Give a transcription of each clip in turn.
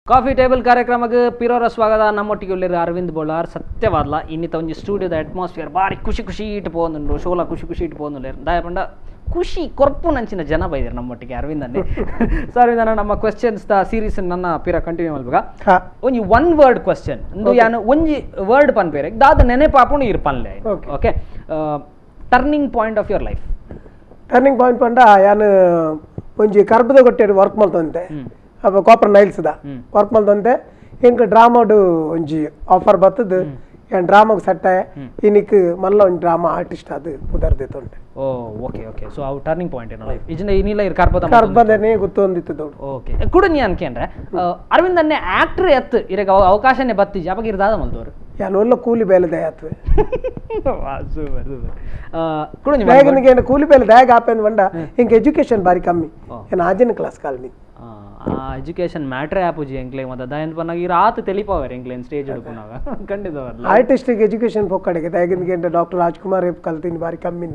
Coffee table ಕಾರ್ಯಕ್ರಮಕ್ಕೆ ಪಿರೋರ ಸ್ವಾಗತ. ನಮ್ಮೊಟ್ಟಿಗೆ ಉಳ್ಳೇರು ಅರವಿಂದ್ ಬೋಳಾರ್. ಸತ್ಯವಾದ್ಲ ಇನ್ನಿತ ಒಂಜಿ ಸ್ಟುಡಿಯೋದ ಅಟ್ಮಾಸ್ಫಿಯರ್ ಬಾರಿ ಖುಷಿ ಖುಷಿ ಇಟ್ಟು ಪೋಂದುಂಡು, ಶೋಲ ಖುಷಿ ಖುಷಿ ಇಟ್ಟು ಪೋಂದುಲ್ಲೇರು. ದಾಯ ಪಂಡ ಖುಷಿ ಕೊರ್ಪು ನಂಚಿನ ಜನ ಬೈದಿರು ನಮ್ಮೊಟ್ಟಿಗೆ ಅರವಿಂದನ್ನೇ. ಸೊ ಅರವಿಂದನ ನಮ್ಮ questions the series ನನ್ನ ಪಿರ ಕಂಟಿನ್ಯೂ ಮಲ್ಪಗ. ಒಂಜಿ one word question ಇಂದು ಯಾನು ಒಂಜಿ ವರ್ಡ್ ಪನ್ಪೇರೆ ದಾದ ನೆನೆಪಾಪುಂಡು ಇರ್ ಪನ್ಲೆ. Okay, turning point of your life. Turning point ಪಂಡ ಯಾನು ಒಂಜಿ ಕರ್ಬದ ಕೊಟ್ಟೆ ವರ್ಕ್ ಮಲ್ತಂತೆ, ಅಪ್ಪ ಕಾಪರ್ ನೈಲ್ಸ್ದ ವರ್ಕ್ ಮಲ್ತಂತೆ. ಎಂಕ್ ಡ್ರಾಮಾಡು ಒಂಜಿ ಆಫರ್ ಬತ್ತದು, ಏನ್ ಡ್ರಾಮಾಗ್ ಸೆಟ್ ಇನಿಕ್ ಮಲ್ಲ ಒಂಜಿ ಡ್ರಾಮಾ ಆರ್ಟಿಸ್ಟ್ ಅದು ಪುದರ್ದೆ ತೊಂಡೆ. ಓ okay okay, so ಅವು ಟರ್ನಿಂಗ್ ಪಾಯಿಂಟ್ ಏನೋ ಲೈಫ್ ಇಜಿನ ಇನಿಲ್ಲ ಇರ್ ಕರ್ಬದ ಕರ್ಬದನೆ ಗೊತ್ತೊಂದಿತ್ತು ದೊಡ್ಡ. ಓಕೆ, ಕುಡ ನೀ ಅನ್ಕೇನ್ರೆ ಅರವಿಂದ್ ಅನ್ನೆ ಆಕ್ಟರ್ ಎತ್ತು ಇರಗ ಅವಕಾಶನೇ ಬತ್ತಿಜಿ ಅವಾಗ ಇರ್ದಾದ ಮಲ್ದವರು ಯಾನ್ ಒಲ್ಲ ಕೂಲಿ ಬೇಲೆ ದಯಾತ್ವೆ. Super super. ಕುಡ ನೀ ಬೇಗನಿಗೆ ಕೂಲಿ ಬೇಲೆ ದಯಾಗ ಆಪೆನ್ ಬಂಡ ಇಂಕ ಎಜುಕೇಶನ್ ಬಾರಿ ಕಮ್ಮಿ, ಏನ್ ಆಜಿನ ಕ್ಲಾಸ್ ಕಾಲ್ನಿ ಎಜುಕೇಶನ್ ಮ್ಯಾಟ್ರೇ ಆಪುಜಿ ಎಂಕ್ಲೆ ಮತ್ತೆ ದಯನ್ ಪನ್ನಾಗ ಈ ರಾತ್ ತೆಲಿಪವರ್ ಎಂಕ್ಲೇನ್ ಸ್ಟೇಜ್ ಹಿಡ್ಕೊನಾಗ ಖಂಡಿತವಲ್ಲ. ಆರ್ಟಿಸ್ಟಿಕ್ ಎಜುಕೇಶನ್ ಪೊಕ್ಕಡೆಗೆ ದಯಗಿಂದ ಡಾಕ್ಟರ್ ರಾಜ್ಕುಮಾರ್ ಕಲ್ತಿನ ಬಾರಿ ಕಮ್ಮಿ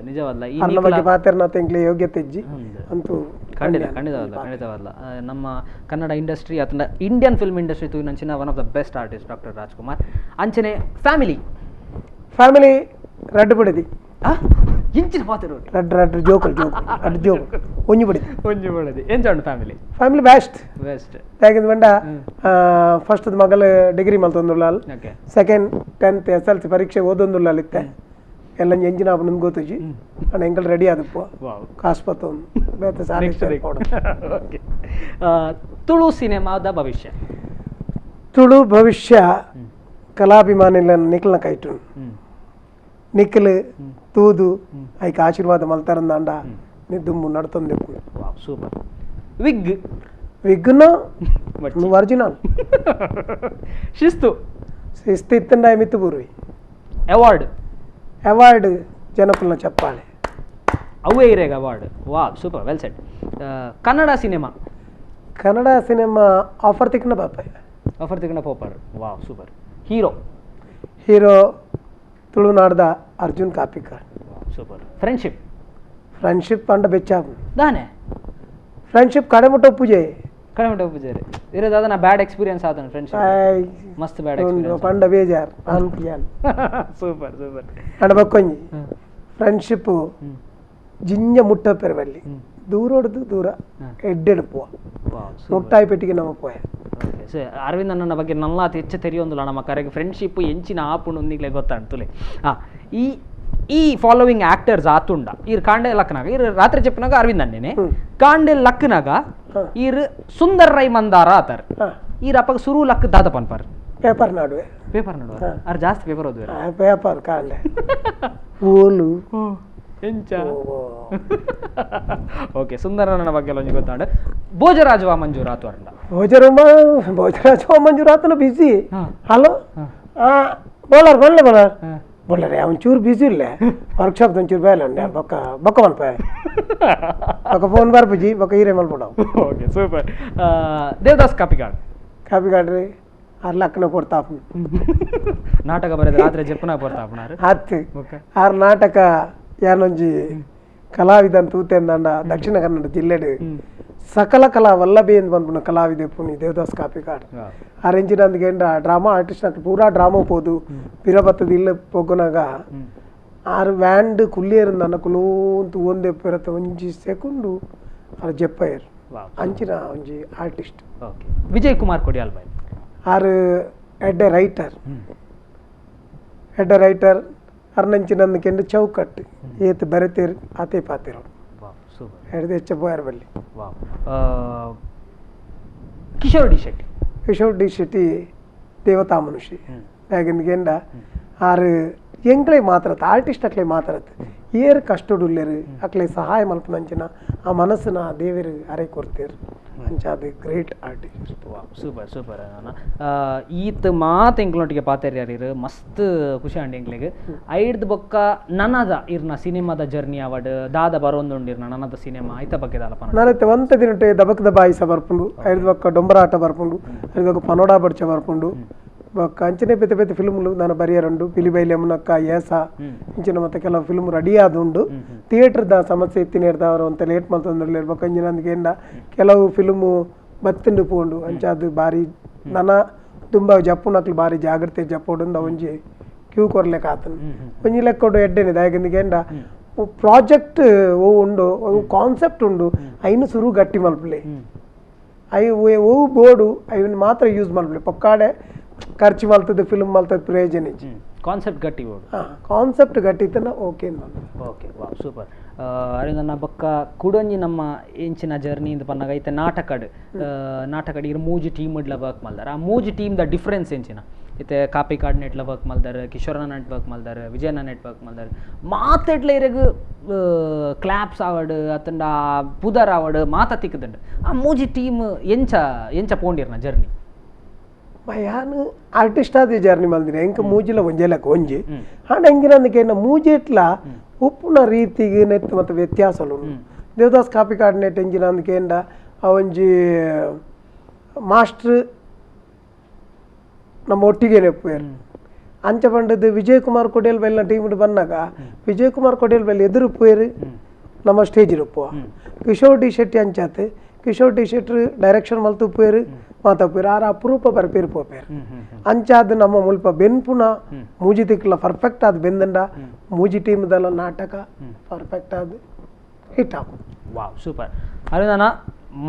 ನಿಜವಲ್ಲ. ಈ ಬಗ್ಗೆ ಪಾತ್ರನಾಥ ಎಂಕ್ಲೆ ಯೋಗ್ಯತೆ ಇಜ್ಜಿ ಅಂತೂ ಖಂಡಿತ ಖಂಡಿತವಲ್ಲ ಖಂಡಿತವಲ್ಲ. ನಮ್ಮ ಕನ್ನಡ ಇಂಡಸ್ಟ್ರಿ ಅಥವಾ Indian film industry ತೂಯಿನಂಚಿನ one of the best artist doctor Rajkumar. ಅಂಚನೆ ಫ್ಯಾಮಿಲಿ ಫ್ಯಾಮಿಲಿ ರಡ್ಡು ಬಿಡದಿ ಇಂಚಿನ ಪಾತ್ರ ರಡ್ಡು ರಡ್ಡು ಜೋಕಲ್ ಜೋಕಲ್ ರಡ್ಡು ಜೋಕಲ್ ಒಂಜಿ ಬಿಡಿದಿ ಒಂಜಿ ಬಿಡದಿ ಎಂಚ family family best best. ಯಾಕಂದ್ರೆ ಬಂಡ ಫಸ್ಟ್ ಮಗಲ್ ಡಿಗ್ರಿ ಮಲ್ತೊಂದುಳ್ಳಾಲ್, second 10th SLC ಪರೀಕ್ಷೆ ಓದೊಂದುಳ್ಳಾಲ್ ಇತ್ತೆ ಎಲ್ಲ ಎಂಜಿನ ಆಪುಂಡು ಗೊತ್ತುಜಿ ಅಣ್ಣ ಎಂಕಲ್ ರೆಡಿ ಆದಪ್ಪ ಕಾಸು ಪತ್ತೊಂದು ಬೇತೆ ಸಾರಿ. ಓಕೆ, ತುಳು ಸಿನಿಮಾದ ಭವಿಷ್ಯ. ತುಳು ಭವಿಷ್ಯ ಕಲಾಭಿಮಾನಿಲ ನಿಖಲ್ನ ಕೈಟು ನಿಖಲ್ ತೂದು ಐಕ್ ಆಶೀರ್ವಾದ ಮಲ್ತಾರಂದಾಂಡ ದುಮ್ಮು ನಡ್ತೊಂದು. ಸೂಪರ್. ವಿಗ್ ವಿಗ್ನ ಒರಿಜಿನಲ್. ಶಿಸ್ತು ಶಿಸ್ತು ಇತ್ತಂಡ ಮಿತ್ತು ಪೂರ್ವಿ. ಅವಾರ್ಡ್ ಅವಾರ್ಡ್ ಜನಕುಲ್ನ ಚಪ್ಪಾಳೆ ಅವೇ ಇರೇಗ award. Wow, super, well set. Kannada cinema. Kannada cinema offer ತಿಕ್ಕನ ಪಾಪ ಆಫರ್ ತಿಕ್ಕನ popper. Wow, super. Hero hero ತುಳುನಾಡ್ದ Arjun Kapikad. Super. Friendship friendship ಪಂಡ ಬೆಚ್ಚಾಪು ದಾನೆ ಫ್ರೆಂಡ್ಶಿಪ್ ಕಡೆಮುಟ್ಟ ಪೂಜೆ ಕಡೆಮುಟ್ಟ ಪೂಜೆ ಇರೋದಾದ ನಾ ಬ್ಯಾಡ್ ಎಕ್ಸ್ಪೀರಿಯನ್ಸ್ ಆತನ ಫ್ರೆಂಡ್ಶಿಪ್ ಮಸ್ತ್ ಬ್ಯಾಡ್ ಎಕ್ಸ್ಪೀರಿಯನ್ಸ್ ಪಂಡ ಬೇಜಾರ್ ಅನ್ಪಿಯಾನ್. Super super. ಅಂಡ ಬಕ್ಕೊಂಜಿ ಫ್ರೆಂಡ್ಶಿಪ್ ಜಿಂಜ ಮುಟ್ಟ ಪೆರವಲ್ಲಿ ದೂರೋಡ್ದು ದೂರ ಎಡ್ಡೆಡು ಪೋವ ಮುಟ್ಟಾಯಿ ಪೆಟ್ಟಿಗೆ ನಮ್ಮ ಪೋಯ. ಓಕೆ ಸರ್, ಅರವಿಂದ್ ಅಣ್ಣನ ಬಗ್ಗೆ ನಲ್ಲ ಅತಿ ಹೆಚ್ಚು ತೆರಿಯೊಂದಿಲ್ಲ ನಮ್ಮ ಕರೆಗೆ ಫ್ರೆಂಡ್ಶಿಪ್ ಎಂಚಿನ ಆಪುಂಡು ಒಂದಿಗ್ಲೇ ಗೊತ್ತಾಣ್ತುಲೆ. ಈ ಈ ಫಾಲೋವಿಂಗ್ ಆಕ್ಟರ್ಸ್ ಆತುಂಡ ಈರ್ ಕಾಂಡೆ ಲಕ್ಕನಾಗ ಈರ್ ರಾತ್ರಿ చెప్పినాಗ ಅರವಿಂದ್ ಅಣ್ಣನೇ ಕಾಂಡೆ ಲಕ್ಕನಾಗ ಈರ್ ಸುಂದರ್ ರೈ ಮಂದಾರ ಆತಾರ. ಈರ್ ಅಪ್ಪಗ ಸುರು ಲಕ್ ದಾದ ಪನ್ಪಾರ್ ಪೇಪರ್ ನಡುವೆ ಪೇಪರ್ ನಡುವೆ ಆರ್ ಜಾಸ್ತಿ ಪೇಪರ್ ಓದುವೆ ಪೇಪರ್ ಕಾಂಡೆ ಓಲು ಎಂಚ. ಓಕೆ, ಸುಂದರನ ಬಗ್ಗೆ ಒಂಜಿ ಗೊತ್ತಾಂಡ. ಭೋಜರಾಜ ವಾಮಂಜೂರ್ ಆತುಂಡ. ಭೋಜರಾಜ ವಾಮಂಜೂರ್ ಆತನ ಬಿಸಿ. ಹಲೋ ಬೋಲಾರ್ ಬನ್ಲೆ ಬೋಲಾರ್ ಬೋಲಾರೆ ಒಂಚೂರು ಬಿಸಿ ಇಲ್ಲ ವರ್ಕ್ಶಾಪ್ ಒಂಚೂರು ಬೇಲೆ ಉಂಡೆ ಬೊಕ್ಕ ಬೊಕ್ಕ ಮಲ್ಪ ಬೊಕ್ಕ ಫೋನ್ ಬರ್ಪುಜಿ ಬೊಕ್ಕ ಹೀರೆ ಮಲ್ಪಡ. Okay, super. Devdas Kapikad. ಕಾಪಿಗಾಡ್ರಿ ಆರು ಲಕ್ಕನ ಕೊಡ್ತಾಪ ನಾಟಕ ಬರೆದ ರಾತ್ರಿ ಜಪ್ಪನ ಕೊಡ್ತಾಪನಾರು ಹತ್ತು ಆರು ನಾಟಕ ಯಾನೊಂಜಿ ಕಲಾವಿದನ್ ತೂತೆಂದಂಡ ದಕ್ಷಿಣ ಕನ್ನಡ ಜಿಲ್ಲೆಡು ಸಕಲ ಕಲಾ ವಲ್ಲಭೆ ಎಂದು ಬಂದ್ಬಿಡ ಕಲಾವಿದೆ ಪುಣಿ ದೇವದಾಸ್ ಕಾಪಿಕಾಡ್. ಆ ರೆಂಜಿನಂದಿಗೆ ಡ್ರಾಮಾ ಆರ್ಟಿಸ್ಟ್ ಅಂತ ಪೂರಾ ಡ್ರಾಮಾ ಪೋದು ಪಿರಬತ್ತದ ಇಲ್ಲ ಪೊಗ್ಗುನಾಗ ಆರು ವ್ಯಾಂಡ್ ಕುಲ್ಲಿಯರು ಕುಲೂಂತು ಒಂದೇ ಪಿರತ್ತ ಒಂಜಿ ಸೆಕೆಂಡು ಆರು ಜಪ್ಪಯ್ಯರ್ ಅಂಚಿನ ಒಂಜಿ ಆರ್ಟಿಸ್ಟ್. ವಿಜಯ್ ಕುಮಾರ್ ಕೊಡಿಯಾಲ್ ಬಾಯ್ ಆರು ಎಡ್ಡೆ ರೈಟರ್ ಎಡ್ಡೆ ರೈಟರ್ ಅರ್ನಂಚಿನಂದು ಚೌಕಟ್ಟು ಏತು ಬರೆತೇರು ಆತೇ ಪಾತೇರು ಎಡ್ದು ಹೆಚ್ಚ ಬೋಯರ್ ಬಲ್ಲಿ. ಕಿಶೋರ್ ಡಿ ಶೆಟ್ಟಿ. ಕಿಶೋರ್ ಡಿ ಶೆಟ್ಟಿ ದೇವತಾ ಮನುಷ್ಯ. ಯಾಕಂದ್ರೆ ಆರು ಎಂಕ್ಲೆ ಮಾತ್ರತ್ ಆರ್ಟಿಸ್ಟ್ ಅಕ್ಲೆ ಮಾತ್ರತ್ ಏರು ಕಷ್ಟಡುಲ್ಲೇರು ಅಕ್ಲೆ ಸಹಾಯ ಮಲ್ಪನಂಚಿನ ಆ ಮನಸ್ಸಿನ ದೇವರು ಅರೆ ಕೊಡ್ತೇರು ಅಂಚ ಅದು great artist. Super super. ಈತ್ ಮಾತು ಎಂಕ್ಲೊಟ್ಟಿಗೆ ಪಾತೆರ್ಯಾರು ಮಸ್ತ್ ಖುಷಿ ಅಂಡ್ ಎಂಕ್ಲೆಗ್ ಐಡ್ದು ಬೊಕ್ಕ ನನದ ಇರ್ನ ಸಿನಿಮಾದ ಜರ್ನಿ ಅವಾರ್ಡ್ ದಾದ ಬರೋಂದುಂಡಿರ್ನ ನನದ ಸಿನಿಮಾ ಐತ ಬಗ್ಗೆ ದಾಲಪ್ಪ. ನಾನೈತೆ ಒಂತ ದಿನಟೆ ದಬಕ್ ದಬಾಯಿಸ ಬರ್ಪುಂಡು, ಐದು ಬೊಕ್ಕ ಡೊಂಬರಾಟ ಬರ್ಪುಂಡು, ಐದು ಬೊಕ್ಕ ಪನೋಡಾ ಬಡ್ಚ ಬರ್ಪುಂಡು, ಬೊಕ್ಕ ಅಂಚನೆ ಬೇತೆ ಬೇತೆ ಫಿಲ್ಮ್ಲು ನಾನು ಬರಿಯರುಂಡು. ಪಿಲಿಬೈಲಿ ಯಮುನಕ್ಕ ಏಸ ಇಂಚಿನ ಮತ್ತೆ ಕೆಲವು ಫಿಲ್ಮ್ ರೆಡಿ ಆದುಂಡು. ಥಿಯೇಟರ್ದ ಸಮಸ್ಯೆ ಇತ್ತಿನೇರ್ದವರು ಅಂತ ಲೇಟ್ ಮಲ್ತೊಂದುಲ್ಲೆರ್. ಬೊಕ್ಕ ಇಂಚಿನ ಕೆಲವು ಫಿಲ್ಮು ಬತ್ತಂಡು ಪೋಂಡು ಅಂಚಾದ್ ಬಾರಿ ನನ ತುಂಬ ಜಪ್ಪುನಕ್ಲು ಬಾರಿ ಜಾಗ್ರತೆ ಜಪ್ಪೋಡು ಒಂಜಿ ಕ್ಯೂ ಕೊರ್ಲೆಕ್ಕ ಆತನ ಒಂಜಿ ಲೆಕ್ಕೊಡು ಎಡ್ಡೆನೆ ದಾಯೆಗಂದ ಪ್ರಾಜೆಕ್ಟ್ ಓ ಉಂಡು ಅವು ಕಾನ್ಸೆಪ್ಟ್ ಉಂಡು ಐನು ಸುರು ಗಟ್ಟಿ ಮಲ್ಪಲೆ I ಓ ಬೋರ್ಡು ಐವನ್ ಮಾತ್ರ ಯೂಸ್ ಮಲ್ಪಲೆ ಪೊಕ್ಕಾಡೆ ಖರ್ಚು ಮಲ್ತದ ಫಿಲ್ಮ್ ಮಲ್ತದ ಪ್ರಯೋಜನ ಕಾನ್ಸೆಪ್ಟ್ ಗಟ್ಟಿ ಬೋರ್ಡು ಕಾನ್ಸೆಪ್ಟ್ ಗಟ್ಟಿ ಓಕೆ ಓಕೆ ವಾ ಸೂಪರ್. ಅರವಿಂದಣ್ಣ ಬೊಕ್ಕ ಕುಡೊಂಜಿ ನಮ್ಮ ಎಂಚಿನ ಜರ್ನಿ ಇಂದ ಪನ್ನಗ ಐತೆ ನಾಟಕಡ್ ನಾಟಕಡ್ ಇರು ಮೂಜಿ ಟೀಮ್ ಇಡ್ಲ ವರ್ಕ್ ಮಲ್ದಾರ ಆ ಮೂಜಿ ಟೀಮ್ the difference ಎಂಚಿನ ಇತ್ತೆ ಕಾಪಿಕಾಡ್ ನೆಟ್ಲ ವರ್ಕ್ ಮಲ್ದಾರ ಕಿಶೋರನ ನೆಟ್ ವರ್ಕ್ ಮಲ್ದಾರ ವಿಜಯನ ನೆಟ್ ವರ್ಕ್ ಮಲ್ದಾರ ಮಾತೆಡ್ಲ ಇರೆಗ್ ಕ್ಲಾಪ್ಸ್ ಆವಡ್ ಅತ್ತಂಡ ಪುದರ್ ಆವಡ್ ಮಾತ ತಿಕ್ಕದಂಡು ಆ ಮೂಜಿ ಟೀಮ್ ಎಂಚ ಎಂಚ ಪೋಂಡಿರ್ನ ಜರ್ನಿ? ಯಾನ್ ಆರ್ಟಿಸ್ಟ್ ಆದ ಜರ್ನಿ ಮಲ್ದಿನಿ ಎಂಕ ಮೂಜಿಲ ಒಂಜೆ ಲೆಕ್ಕ ಒಂಜಿ ಆಂಡ ಎಂಚಿನಂದಕ್ಕೆ ಮೂಜಿಟ್ಲ ಉಪ್ಪುನ ರೀತಿಗೆ ನೆತ್ತು ಮತ್ತು ವ್ಯತ್ಯಾಸಲು ಉಂಡು. ದೇವದಾಸ್ ಕಾಪಿಕಾಡ್ ನೆಟ್ ಎಂಚಿನಂದಕೇಂಡ ಆ ಒಂಜಿ ಮಾಸ್ಟ್ರ್ ನಮ್ಮ ಒಟ್ಟಿಗೆ ನೆಪ್ಪುವೆರ್ ಅಂಚ ಪಂಡದ್ದು ವಿಜಯ್ ಕುಮಾರ್ ಕೊಡಿಯಲ್ ಬೈಲ್ನ ಟೀಮ್ ಬಂದಾಗ ವಿಜಯ್ ಕುಮಾರ್ ಕೊಡಿಯಲ್ ಬೈಲ್ ಎದುರು ಪೋಯರು ನಮ್ಮ ಸ್ಟೇಜ್ ಇರುಪ್ಪುವ ಕಿಶೋರ್ ಡಿ ಶೆಟ್ಟಿ ಅಂಚಾತ್ ಕಿಶೋರ್ ಡಿ ಶೆಟ್ರು ಡೈರೆಕ್ಷನ್ ಮಲ್ತು ಪೋಯರು ಮಾತಾಪೇರು ಆರ ಅಪರೂಪ ಬರ್ಪೇರು ಪೋಪೇರು ಅಂಚಾದ ನಮ್ಮ ಮುಲ್ಪ ಬೆನ್ಪುನ ಮೂಜಿ ತಿಕ್ಲ ಪರ್ಫೆಕ್ಟ್ ಆದ ಬೆಂದಂಡ ಮೂಜಿ ಟೀಮ್ದಲ್ಲ ನಾಟಕ ಪರ್ಫೆಕ್ಟ್ ಆದ ಹಿಟ್ ಆಪು. ವಾವ್ ಸೂಪರ್ ಅರವಿಂದಣ್ಣ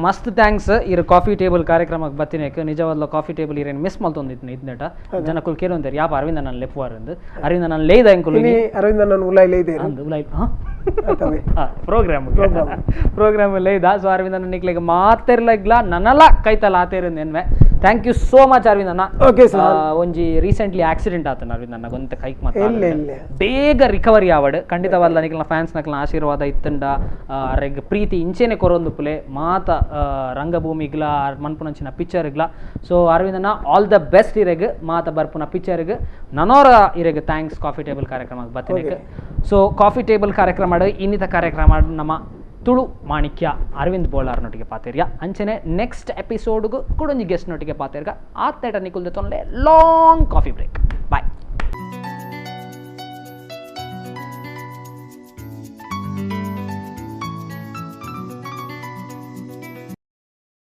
ಮಸ್ತ್ thanks ಇರು ಕಾಫಿ ಟೇಬಲ್ ಕಾರ್ಯಕ್ರಮಕ್ಕೆ ಬತ್ತಿನೇಕ್ ನಿಜವಾದ ಕಾಫಿ ಟೇಬಲ್ ಇರೇನು ಮಿಸ್ ಮಲ್ತೊಂದಿತ್ತು ಇದ್ನೆಟ ಜನಕ್ಕೂ ಕೇಳೊಂತಾರೆ ಯಾಪ ಅರವಿಂದ ನಾನು ಲೆಪ್ಪುವಾರ್ ಅಂದು ಅರವಿಂದ ನಾನು ಲೇದ ಅಂಕುಲು ಅರವಿಂದ ನಾನು ಉಲಾಯ್ ಲೇದೆ ಅಂದು ಉಲಾಯ್ ಪ್ರೋಗ್ರಾಮ್ ಪ್ರೋಗ್ರಾಮ್ ಲೇದ ಸೊ ಅರವಿಂದ ನನ್ನ ನಿಕ್ಲೆಗ್ ಮಾತೆರ್ಲಗ್ಲ ನನ್ನಲ್ಲ ಕೈತಲ್ಲ ಆತೇರು ನೆನ್ವೆ. Thank you so much Aravind ಅಣ್ಣ. ಓಕೆ ಸರ್ ಒಂಜಿ ರೀಸೆಂಟ್ಲಿ ಆಕ್ಸಿಡೆಂಟ್ ಆತನ ಅರವಿಂದ್ ಅಣ್ಣ ಗೊಂತ ಕೈಕ್ ಮಾತ್ರ ಬೇಗ ರಿಕವರಿ ಆವಡ್ ಖಂಡಿತವಾದ ನಿಕ್ಲ ಫ್ಯಾನ್ಸ್ ನಕ್ಲ ಆಶೀರ್ವಾದ ಇತ್ತಂಡ ಅರೆಗ್ ಪ್ರೀತಿ ಇಂಚೆನೆ ಕೊರೊಂದು ಪುಲೆ ಮಾತ ರಂಗಭೂಮಿಗ್ಲ ಮನ್ಪುನಂಚಿನ ಪಿಕ್ಚರ್ಗ್ಲ. ಸೊ ಅರವಿಂದ್ ಅಣ್ಣ ಆಲ್ the best ಇರೆಗ್ ಮಾತ ಬರ್ಪುನ ಪಿಕ್ಚರ್ಗ್ ನನೋರ ಇರೆಗ್ thanks coffee table ಕಾರ್ಯಕ್ರಮ ಬತ್ತಿನೆಕ್. ಸೊ ಕಾಫಿ ಟೇಬಲ್ ಕಾರ್ಯಕ್ರಮ ಇನ್ನಿತ ಕಾರ್ಯಕ್ರಮ ನಮ್ಮ ತುಳು ಮಾಣಿಕ್ಯ ಅರವಿಂದ್ ಬೋಳಾರ್ ನೊಟ್ಟಿಗೆ ಪಾತೇರ್ಯ ಅಂಚನೆ ನೆಕ್ಸ್ಟ್ ಎಪಿಸೋಡ್ಗೂ ಕುಡೊಂಜಿ ಗೆಸ್ಟ್ ನೊಟ್ಟಿಗೆ ಪಾತೇರ್ಗ ಆತ್ತೇಟ ನಿಕುಲ್ದೆ ತೊಂದರೆ long coffee break.